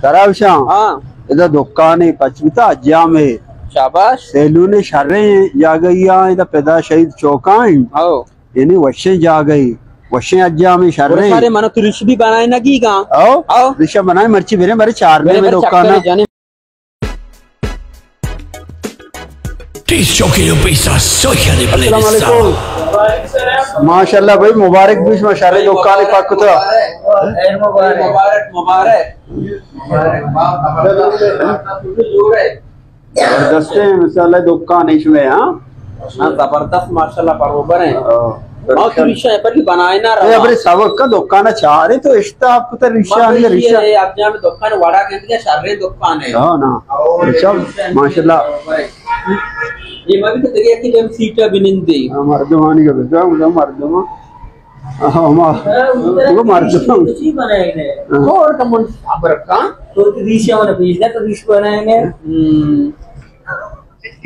ترا وشاں۔ ہاں۔ ادا دکانے پچ بوتا، حجامے۔ شاباش۔ سیلونے شریں جاگہی آں، ادا پدا شہید چوکاں۔ ہاؤ۔ یعنی وشیں جاگہی، وشیں حجامے شریں۔ سارے منا تو ریش بھی بنائے نگی گا۔ ہاؤ۔ ہاؤ۔ ریشا بنائے مرچی برے، برے چار برے، میں برے دکانا۔ چکر جانے۔ ٹیس چوکی جو پیسہ سوچا دے بلے السلام علیکم۔ ماشاءاللہ بھائی، مبارک بیش، ماشاءاللہ، دکان پاک کتا۔ خیر مبارک۔ مبارک، مبارک۔ زبردست ہیں، ماشاءاللہ، دکان اس میں، ہاں؟ ہاں، زبردست، ماشاءاللہ، برابر ہیں۔ ہاں۔ ما تو ریشہ پر بنائے نہ اے، رہا۔ ابرے سبق کا دکان چارے تو اشتا آپ کو تو ریشہ ما آنے یہ ریشہ۔ ہے، آپ جان دکان وڑا گندگا شرے دکان ہے۔ ہاں نا۔ اور ریشہ، ریشہ ماشاءاللہ۔ یہ ما بھی تو دیکھے کہ جب سیٹا بنندے۔ ہاں، مردمانی کا بتا، مردم۔ ہاں، ما، ہاں، وہ مردم۔ ریشہ بنائے نے۔ ہاں۔ اور کم صبر کا۔ تو ریشہ والا پیش گیا تو ریشہ بنائے نے۔ ہم۔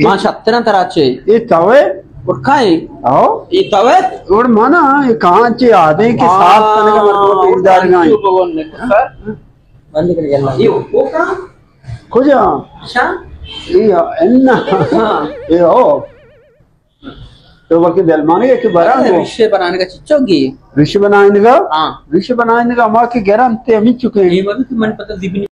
ما شتراں ترا چے۔ اے توے؟ اور کائیں؟ آؤ۔ اے توے؟ اور مانا، اے کہاں چے آدے کہ صاف کنگا مردم پیش دارگا ایں۔ بند کر گیا۔ اے وہ کا؟ کجا؟ اچھا۔ اے انا۔ ہاں۔ اے او۔ تو وقت دلمانی ہے کہ برا اچھا، گو۔ ریشے بنانے کا چچو گی؟ ریشے بنانے کا؟ ہاں۔ ریشے بنانے کا ما کہ گرم تے ہمیں چکے ہیں۔ یہ مطلب کہ من پتہ زبنی